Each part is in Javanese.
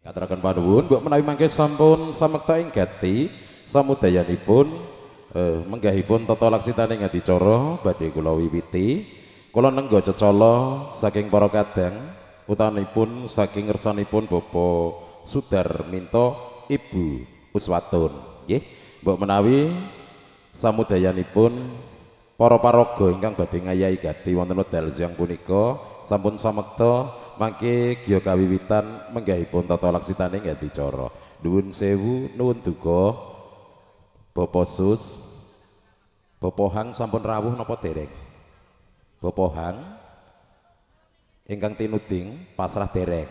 Katuraken panuwun, mbok menawi mangke sampun samekta ing gati samudayanipun menggahipun tata laksitaning adicara badhe kula wiwiti. Kula nengga cecala saking para kadang utamanipun saking ngersanipun Bapak Sudarminto Ibu Uswatun. Nggih, mbok menawi samudayanipun para paraga ingkang badhe ngayahi gati wonten wekdal siang punika sampun samekta mangke giya kawiwitan menggahipun tata laksitaning adicara. Nuwun sewu, nuwun duka. Bapak Sus, Bapak Hang sampun rawuh napa dereng? Bapak Hang ingkang tinuding pasrah dereng.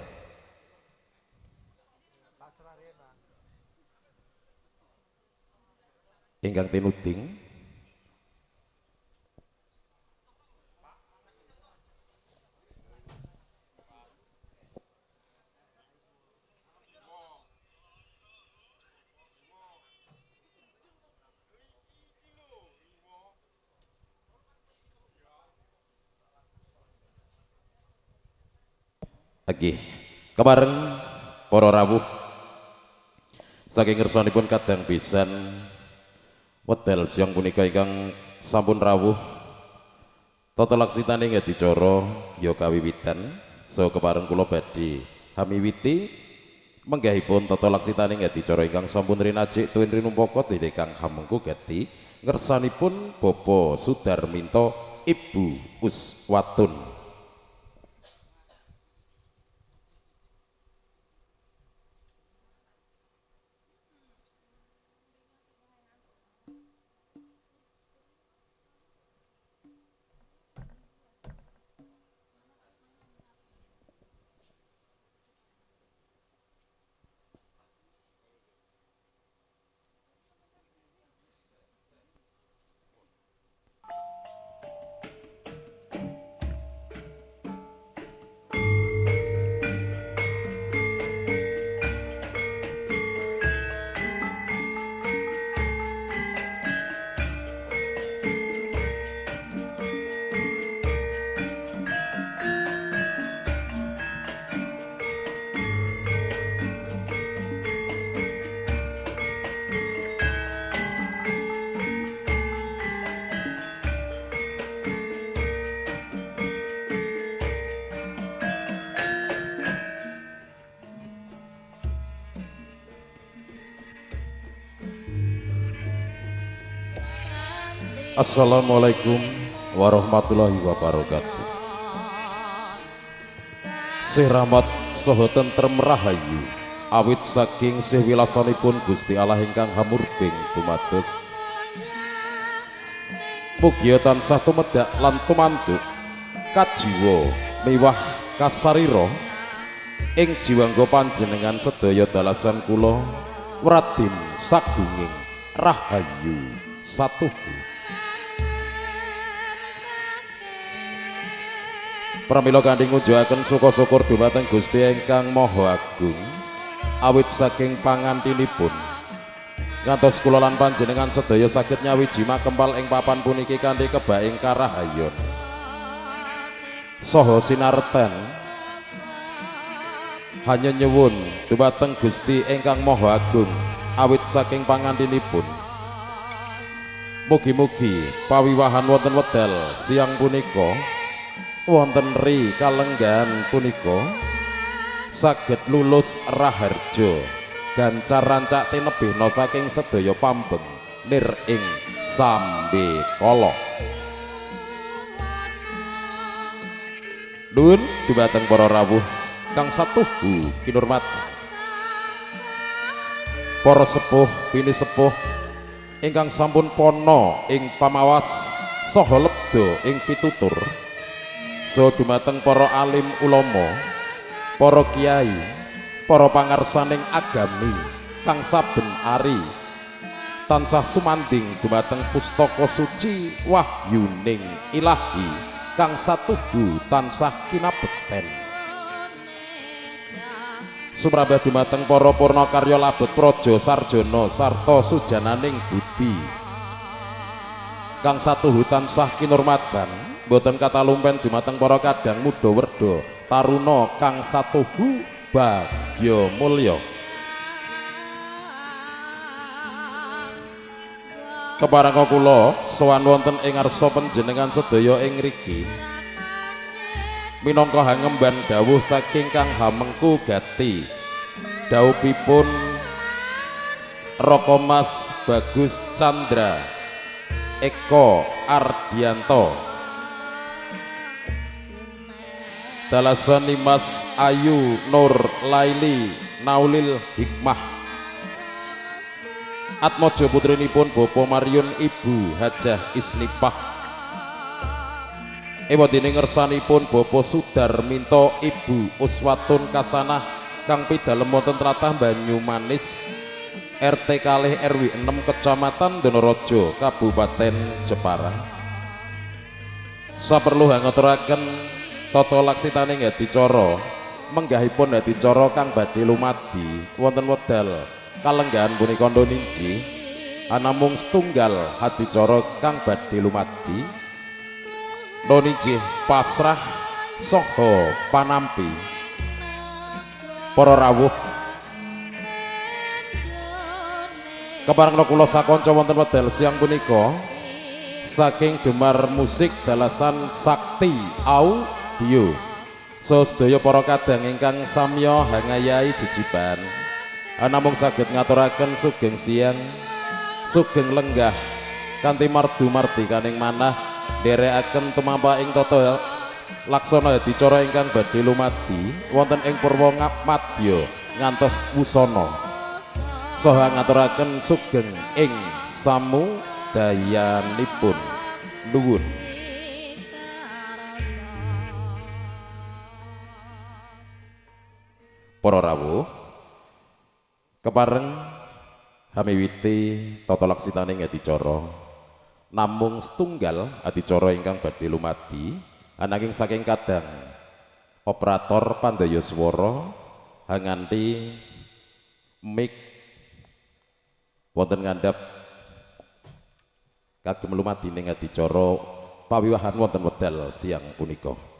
Ingkang tinuding Oke, kebareng para rawuh saking ngersanipun kadang pisan wedal siang punika ingkang sampun rawuh tata laksitaning adicara ya kawiwitan saha kepareng kula badhe hamiwiti menggahipun tata laksitaning adicara ingkang sampun rinajik tuwin rinumpaka dening Kang Hamengku gati ngersanipun Bapak Sudarminto Ibu Uswatun. Assalamualaikum warahmatullahi wabarakatuh. Sih rahmat saha tentrem rahayu awit saking sih wilasanipun Gusti Allah ingkang hamurbing dumados. Mugia tansah tumedhak lan tumanduk kajiwa miwah kasarira ing jiwangga panjenengan sedaya dalasan kula wradin sagunging rahayu satuhu. Pramila kanthi ngunjukaken suka syukur dumateng Gusti ingkang Maha Agung awit saking pangantinipun ngantos kula lan panjenengan sedaya saged nyawiji makempal ing papan puniki kanthi kebaing karahayon saha sinarten hanya nyuwun dumateng Gusti ingkang Maha Agung awit saking pangantinipun mugi-mugi pawiwahan wonten wedal siang punika wonten ri kalenggahan punika saged lulus raharja gancar rancak tinebihna saking sedaya pambeng nir ing sambekala. Nuwun dumateng para rawuh kang satuhu kinurmat, para sepuh pini sepuh ingkang sampun pona ing pamawas saha lebda ing pitutur, saha dumateng para alim ulama, para kiai, para pangarsaning agami kang saben ari tansah sumanding dumateng pustaka suci wahyuning ilahi kang satuhu tansah kinabekten. Sumrambah dumateng para purnakarya labet praja sarjana sarta sujananing budi kang satuhu tansah kinurmatan, boten katalumpen dumateng para kadang muda werda taruna kang satuhu Bagya Mulya. Keparengga kula sowan wonten ing ngarsa panjenengan sedaya ing ngriki minangka hangemban dawuh saking Kang Hamengku Gati dawuhipun Raka Mas Bagus Chandra Eko Ardianto dalasan Mas Ayu Nur Laili Naulil Hikmah Atmojo putrinipun Bapak Mariun Ibu Hajah Isnipah ewadene ngersanipun Bapak Sudarminto Ibu Uswatun Kasanah kang pidalem wonten tlatah Banyumanis RT kalih RW 6 Kecamatan Donorojo Kabupaten Jepara. Saperlu hangaturaken tata laksitaning adicara menggahipun adicara kang badhe lumadi wonten wedal kalenggahan punika ninji anamung setunggal adicara kang badhe lumadi noniji pasrah saha panampi. Para rawuh keparengna kula sakanca wonten wedal siang punika saking Gemar Musik dalasan Sakti Audio sedaya para kadang ingkang samya hangayahi jejiban namung saged ngaturaken sugeng siang sugeng lenggah kanthi mardu mardikaning manah nderekaken tumampa ing tata laksana adicara ingkang badhe lumadi wonten ing purwa madya ngantos wusana saha ngaturaken sugeng ing samudayanipun. Nuwun. Para rawuh kepareng hamiwiti tata laksitaning adicara namung setunggal adicara ingkang badhe lumadi ananging saking kadang operator pandaya swara hanganti mic wonten ngandhap kagem lumadining adicara pawiwahan wonten wedal siang punika.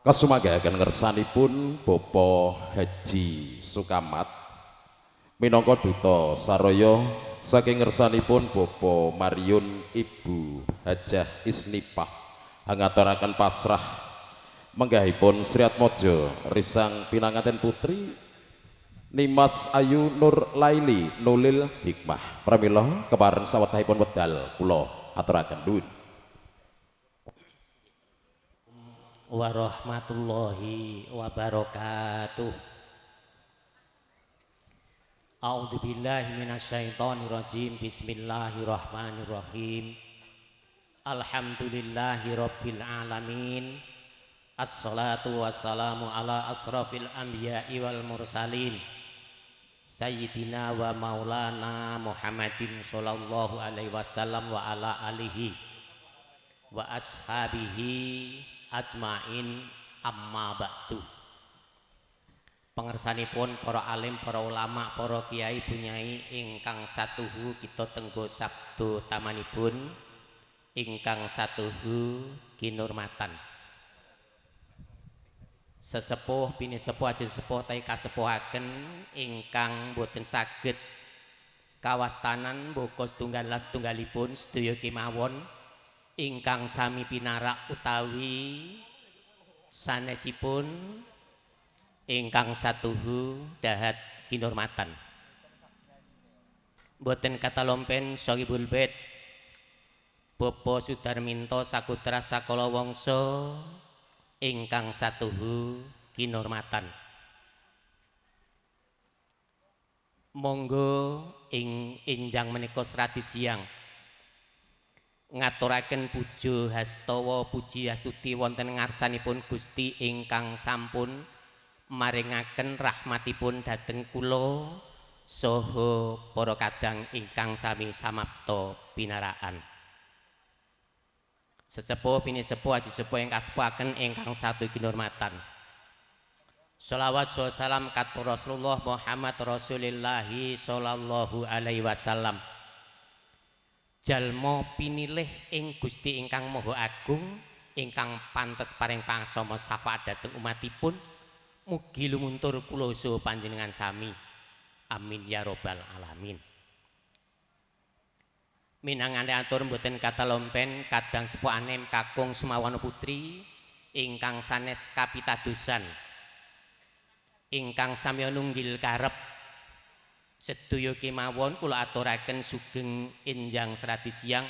Kasumanggaken ngersanipun Bapak Haji Sukamat minangka duta saraya saking ngersanipun Bapak Mariun Ibu Hajah Isnipah hangaturaken pasrah menggahipun Sri Atmojo risang pinanganten putri Nimas Ayu Nur Laili Nulil Hikmah. Pramila kepareng sawetahipun wedal kula aturaken nuwun. Warahmatullahi wabarakatuh. A'udzubillahi minasyaitonirrajim. Bismillahirrahmanirrahim. Alhamdulillahi rabbil alamin. Assalatu wassalamu ala asrafil anbiya'i wal mursalin sayyidina wa maulana Muhammadin sallallahu alaihi wasallam wa ala alihi wa ashabihi ajmain, amma ba'du. Pangersanipun para alim, para ulama, para kiai, bunyai ingkang satuhu kita tenggo sabdo tamanipun ingkang satuhu kinurmatan. Sesepuh pinisepuh ajeng sepuh tai kasepuhaken ingkang boten saged kawastanan mboko setunggal setunggalipun sedaya kemawon ingkang sami pinarak utawi sanesipun ingkang satuhu dahat kinurmatan. Boten katalompen Sohibul Bait Bapak Sudarminto Sakutra Sakala Wangsa ingkang satuhu kinurmatan. Monggo ing enjang menika srati siang ngaturaken puja hastawa puji astuti wonten ngarsanipun Gusti ingkang sampun maringaken rahmatipun dhateng kula saha para kadang ingkang sami samapta pinaraan. Sesepuh pinisepuh aji sepuh ingkang sepuhaken ingkang satu kinurmatan. Shalawat salam katur Rasulullah Muhammad Rasulillahi sallallahu alaihi wasallam. Jalma pinilih ing Gusti ingkang Maha Agung ingkang pantes paring pangsama syafaat dhateng umatipun, mugi lumuntur kula saha panjenengan sami. Amin ya robbal alamin. Minangane atur mboten katalompen kadang sepuh anem kakung Sumawana putri ingkang sanes kapitadosan ingkang samya nunggil karep sedaya kemawon kula aturaken sugeng enjang serati siang,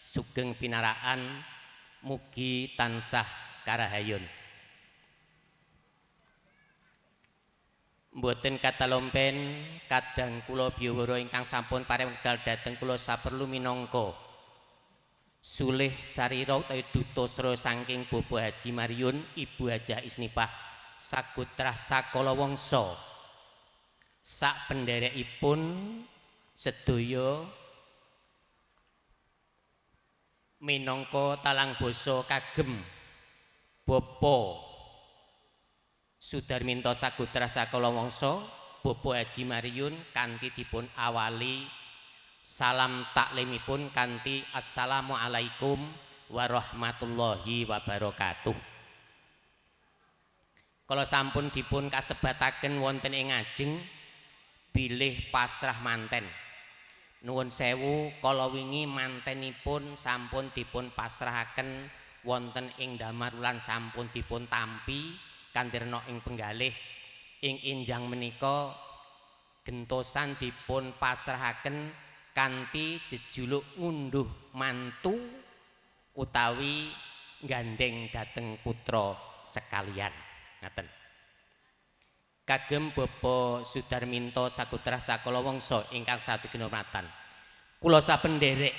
sugeng pinaraan, mugi tansah karahayun. Mboten katalompen kadang kula biyawara ingkang sampun paring wekdal dhateng kula saperlu minangka sulih sarira utawi duta sra saking Bapak Haji Mariun, Ibu Hajah Isnipah sagotrah sakala wangsa sak penderekipun sedaya minangka talang basa kagem Bapak Sudarminto Sagotra sakala wangsa Bapak Haji Mariun kanthi dipun awali salam taklimipun kanthi assalamualaikum warahmatullahi wabarakatuh. Kala sampun dipun kasebataken wonten ing ngajeng bilih pasrah manten. Nuwun sewu kala wingi mantenipun sampun dipun pasrahaken wonten ing Damarulan sampun dipun tampi kanthi rena ing penggalih. Ing injang menika gentosan dipun pasrahaken kanthi jejuluk ngunduh mantu utawi gandeng dhateng putra sekalian. Ngaten. Kagem Bapak Sudarminto Sagotra sakala wangsa ingkang satu kinurmatan. Kula saben nderek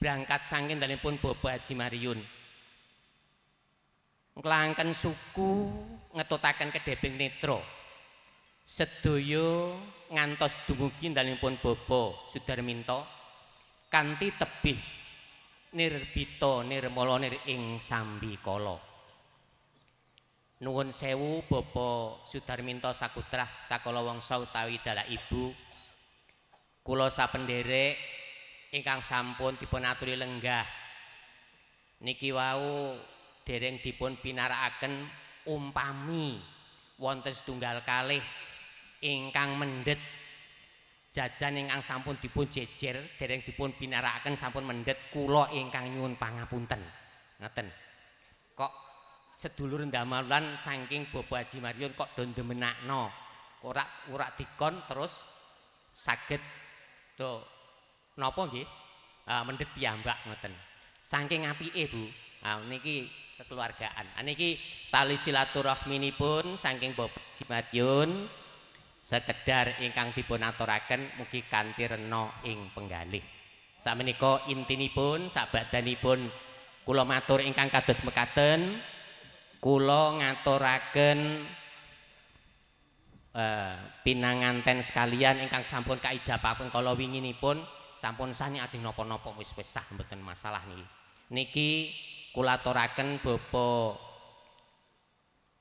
berangkat saking dalemipun Bapak Haji Mariun. Nglangken suku ngetutaken kedheping netra. Sedaya ngantos dumugi dalemipun Bapak Sudarminto kanthi tebih nirbita nirmala nir ing sambikala. Nuwun sewu Bapak Sudarminto Sagotra sakala wangsa utawi dalah ibu. Kula sapenderek ingkang sampun dipun aturi lenggah. Niki wau dereng dipun pinarakaken umpami wonten setunggal kalih ingkang mendhet jajan ingkang sampun dipun jejer dereng dipun pinarakaken sampun mendhet kula ingkang nyuwun pangapunten. Ngaten. Kok sedulur ndamalan saking Bapak Haji Mariun kok do ndemenakno. Ora dikon terus saged do napa nggih? Mendhet piyambak ngoten. Saking apike, Bu. Niki kekeluargaan. Niki tali silaturahminipun saking Bapak Haji Mariun sekedar ingkang dipun aturaken mugi kanthi rena ing penggalih. Sakmenika intinipun sabakdanipun kula matur ingkang kados mekaten. Kula ngaturaken pinanganten sekalian ingkang sampun kaijabahaken kala winginipun sampun sani ajeng napa-napa wis wis sah mboten masalah niki. Niki kula aturaken Bapak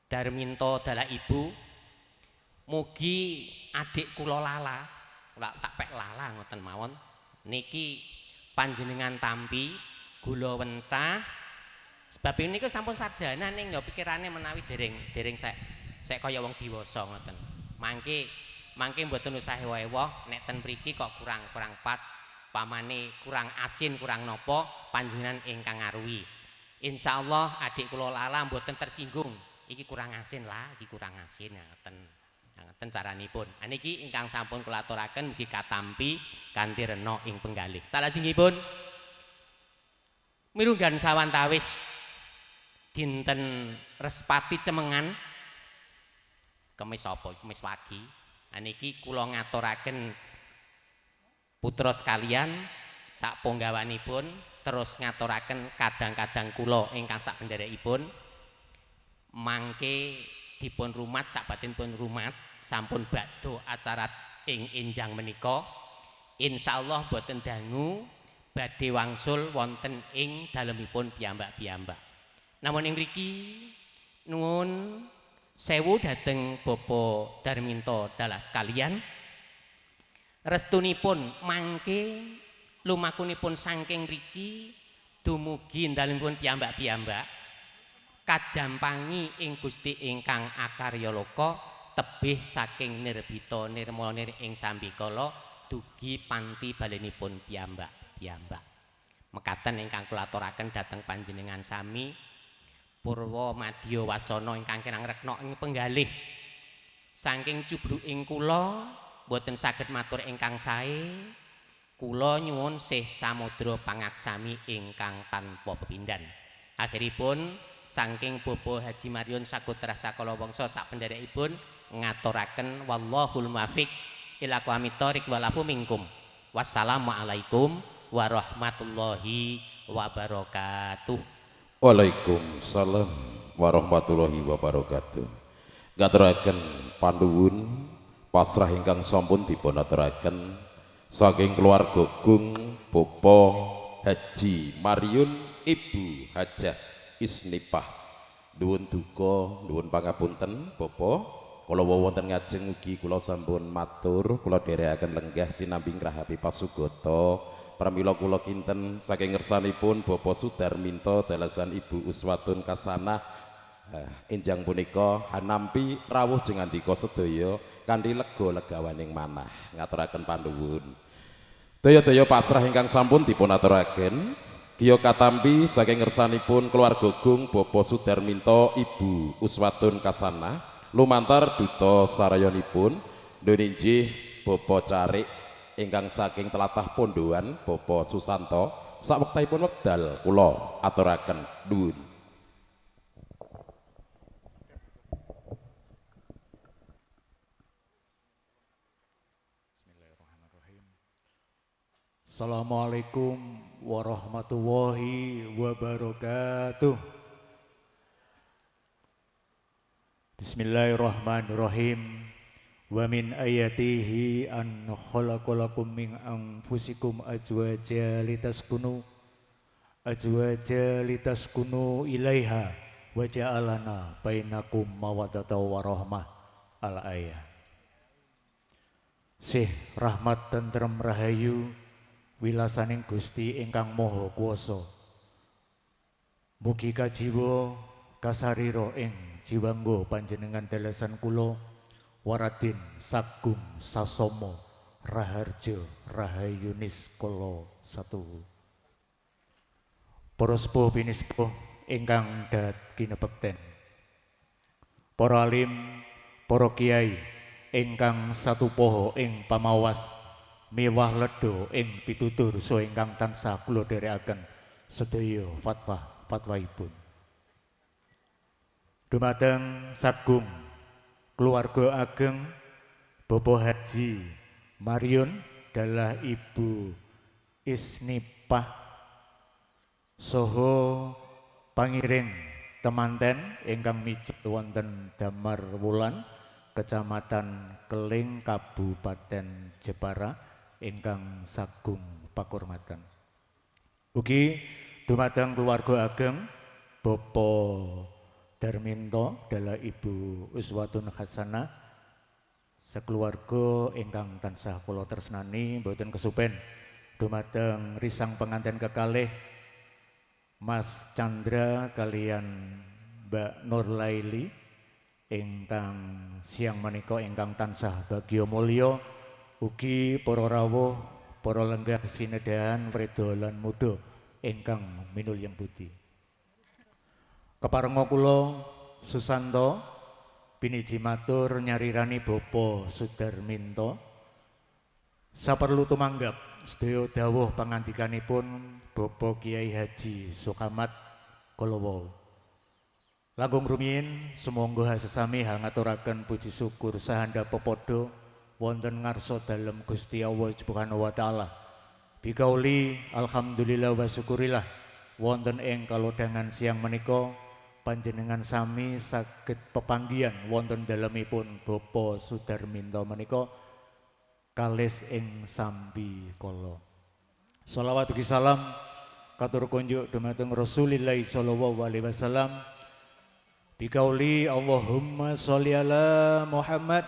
Darminto dalah ibu mugi adik kula Lala, kula tak pek Lala ngoten mawon. Niki panjenengan tampi gula wentah. Sebab niku sampun sarjana ning ya pikirane menawi dereng sek kaya wong dewasa ngoten. Mangke mboten usah ewa-ewa nek ten mriki kok kurang pas, pamane kurang asin, kurang napa panjenengan ingkang ngaruhi. Insyaallah adik kula Lala mboten tersinggung. Iki kurang asin lah, iki kurang asin ngoten. Ngoten caranipun. Niki ingkang sampun kula aturaken mugi katampi kanthi rena ing penggalih. Salajengipun mirunggan sawantawis dinten Respati Cemengan Kemis apa? Kemis wagi. Niki kula ngaturaken putra sekalian sak ponggawanipun terus ngaturaken kadang-kadang kula ingkang sak penderekipun mangke dipun rumat sak batinipun rumat sampun bakdo acara ing enjang menika. Insyaallah boten dangu badhe wangsul wonten ing dalemipun piyambak-piyambak. Namun ing mriki nuwun sewu dhateng Bapak Darminto dalah sekalian. Restunipun mangke lumakunipun saking mriki dumugi dalemipun piyambak-piyambak kajampangi ing Gusti ingkang akarya loka tebih saking nirbita nirmala nir ing sambikala dugi panti balenipun piyambak-piyambak. Mekaten ingkang kula aturaken dhateng panjenengan sami purwa madya wasana ingkang kirang rekna ing penggalih. Saking cubruking kula boten saged matur ingkang sae. Kula nyuwun sih samudra pangaksami ingkang tanpa pepindhan. Akhiripun saking Bapak Haji Marion Sakutra Sakala Wangsa sak penderekipun ngaturaken wallahul muwaffiq ila aqwamit thoriq wal afu minkum. Wassalamualaikum warahmatullahi wabarakatuh. Waalaikumsalam warahmatullahi wabarakatuh. Ngaturaken panuwun pasrah ingkang sampun dipun aturaken saking keluarga Gung Bapak Haji Marion Ibu Hajah Isnipah. Nuwun duka, nuwun pangapunten Bapak. Kula wonten ngajeng ugi kula sampun matur, kula dherekaken lenggah sinambi ngrahapi pasugata. Pramila kula kinten saking ngersanipun Bapak Sudarminto dalasan Ibu Uswatun Kasanah enjang punika hanampi rawuh jengandika sedaya kanthi lega legawaning manah. Ngaturaken panuwun. Daya-daya pasrah ingkang sampun dipun aturaken giya katampi saking ngersanipun keluarga Gung Bapak Sudarminto Ibu Uswatun Kasanah lumantar duta sarayonipun ndonenjih Bapak Carik ingkang saking tlatah Pondohan Bapak Susanto sawektahipun wekdal kula aturaken nuwun. Bismillahirrahmanirrahim. Assalamualaikum warahmatullahi wabarakatuh. Bismillahirrahmanirrahim. Wa min ayatihi an khalaqalakum min anfusikum azwaja litaskunu ilaiha wa ja'alana bainakum mawaddatan wa rahmah. Al-ayah. Sih rahmat tentrem rahayu wilasaning Gusti ingkang Maha Kuwasa. Mugi kajiwa kasarira ing jiwangga panjenengan dalasan kula Waradin Sagung Sasomo Raharjo Rahayunis Kala Satuhu. Para sepuh pinispuh ingkang dat kinebekten, para alim, para kiai ingkang satu poho ing pamawas miwah ledo ing pitutur so ingkang tansah kula dherekaken sedaya fatwa fatwaipun. Dumateng sagung keluarga ageng Bapak Haji Marion dalah Ibu Isnipah soho pangiring temanten ingkang mijil wonten Damar Wulan Kecamatan Keling Kabupaten Jepara ingkang sagung pakurmatan. Ugi dumateng keluarga ageng Bapak Darminto dalah Ibu Uswatun Hasanah sekeluarga ingkang tansah kula tresnani mboten kesupen dumateng risang pengantin kekalih Mas Chandra kalian Mbak Nurlaili ingkang siang menika ingkang tansah bagya mulya, ugi para rawuh para lenggah sinedahan wreda lan muda ingkang minulyang budi. Keparenga kula Susanto piniji matur nyarirani Bapak Sudarminto saperlu tumanggap sedaya dawuh pangandikanipun Bapak Kiai Haji Sukamat kala wau. Langkung rumiyin sumangga sesami hangaturaken puji syukur sahandap pepadha wonten ngarsa dalem Gusti Allah Subhanahu wa taala. Bikauli alhamdulillah wa syukurillah wonten ing kalodhangan siang menika panjenengan sami saged pepanggihan wonten dalemipun Bapak Sudarminto menika kalis ing sambi kala. Shalawat ugi salam katur kunjuk dumateng Rasulillah sallallahu alaihi wasallam. Bikauli Allahumma sholli ala Muhammad.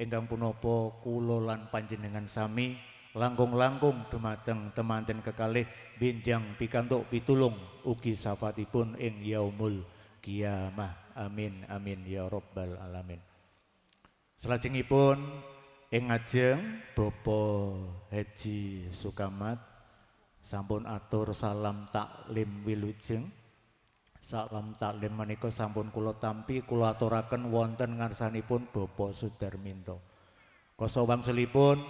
Ingkang punapa kula lan panjenengan sami langkung-langkung dumateng temanten kekalih benjang pikantuk pitulung ugi syafaatipun ing yaumul kiamah. Amin amin ya rabbal alamin. Salajengipun ing ngajeng Bapak Haji Sukamat sampun atur salam taklim wilujeng. Salam taklim menika sampun kula tampi, kula aturaken wonten ngarsanipun Bapak Sudarminto. Kasa wangsulipun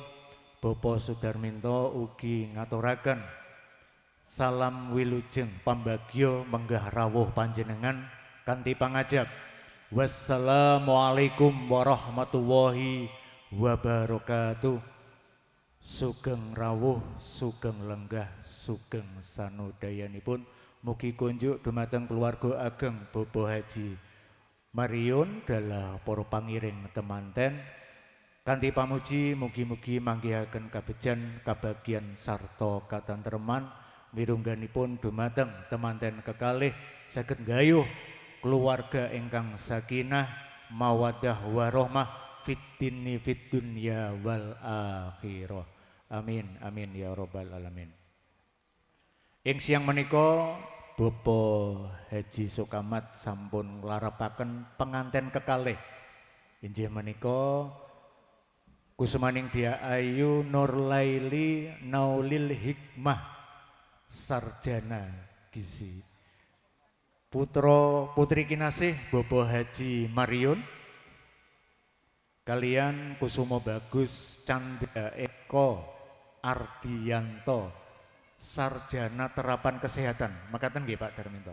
Bapak Sudarminto ugi ngaturaken salam wilujeng pambagya menggah rawuh panjenengan kanthi pangajap. Wassalamualaikum warahmatullahi wabarakatuh. Sugeng rawuh, sugeng lenggah, sugeng sanudayanipun. Mugi kunjuk dumateng keluarga ageng Bapak Haji Marion dalah para pangiring temanten kanthi pamuji mugi-mugi manggihaken kabejan kabagian sarta katentreman mirungganipun dumateng temanten kekalih saged nggayuh keluarga ingkang sakinah mawaddah warahmah fid dini fid dunya wal akhirah. Amin amin ya rabbal alamin. Ing siang menika Bapak Haji Sukamat sampun nglarapaken penganten kekalih. Inggih menika Kusumaning Dia Ayu Nurlaili Naulil Hikmah Sarjana Gizi. Putra putri kinasih Bapak Haji Marion kalian Kusumo Bagus Chandra Eko Ardianto Sarjana Terapan Kesehatan. Makaten nggih Pak Darminto.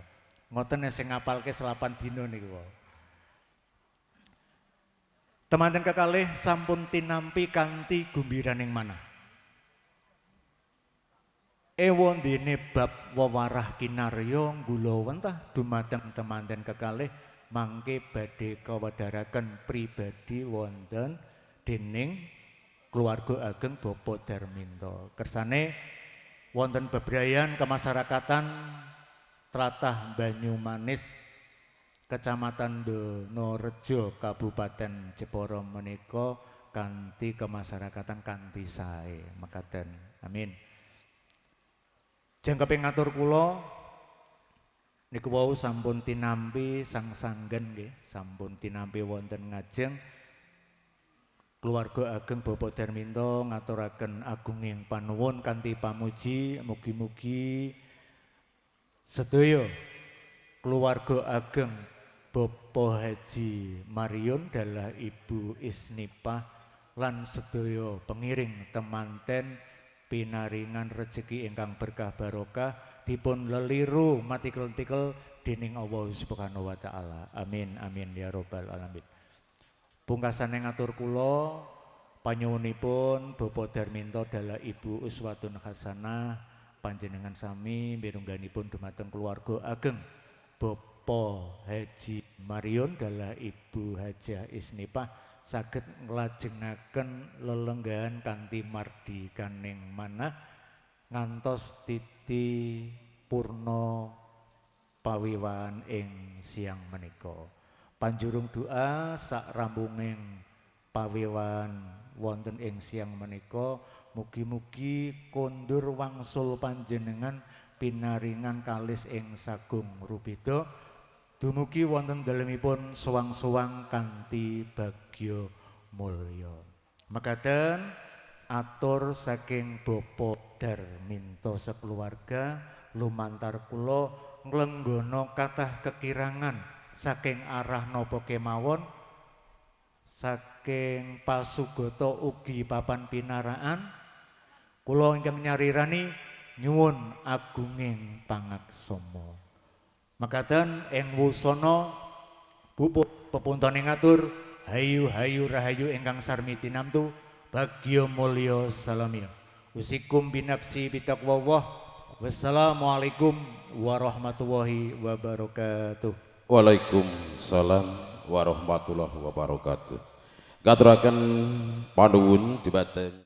Ngoten sing ngapalke selapan dina niku wau. Temanten kekalih sampun tinampi kanthi gumbiraning manah. Ewondene bab wewarah kinarya nggulawentah dumateng temanten kekalih mangke badhe kawedharaken pribadi wonten dening keluarga ageng Bapak Darminto. Kersane wonten bebrayan kemasyarakatan tlatah Banyumanis Kecamatan Donorejo Kabupaten Jepara menika kanthi kemasyarakatan kanthi sae mekaten. Amin. Jangkepe ngatur kula niku wau sampun tinampi sang sanggen nggih, sampun tinampi wonten ngajeng keluarga ageng Bapak Darminto ngaturaken agunging panuwun kanthi pamuji mugi-mugi sedaya keluarga ageng Bapak Haji Marion dalah Ibu Isnipah lan sedaya pengiring temanten pinaringan rejeki ingkang berkah barokah dipun leliru matikel-tikel dening Allah Subhanahu wa taala. Amin amin ya rabbal alamin. Pungkasane ngatur kula panyuwunipun Bapak Darminto dalah Ibu Uswatun Hasanah panjenengan sami mirungganipun dumateng keluarga ageng Bapak Haji Marion dalah Ibu Hajah Isnipah saged nglajengaken lelenggahan kanthi mardikaning manah ngantos titi purna pawiwahan ing siang menika. Panjurung doa sak rambunging pawiwahan wonten ing siang menika mugi-mugi kondur wangsul panjenengan pinaringan kalis ing sagung rubeda dumugi wonten dalemipun suwang-suwang kanthi bagya mulya. Mekaten atur saking Bapak Darminto sekeluarga lumantar kula nglenggana kathah kekirangan saking arah napa kemawon saking pasugata ugi papan pinaraan kula ingkang nyarirani nyuwun agunging pangaksama. Mekaten ing wusana pupuk pepuntone ngatur hayu hayu rahayu ingkang sarmi tinamtu bagya mulya salamya. Usikum binafsi bitaqwallah. Wassalamualaikum warahmatullahi wabarakatuh. Waalaikumsalam warahmatullahi wabarakatuh. Ngaturaken panuwun dhumateng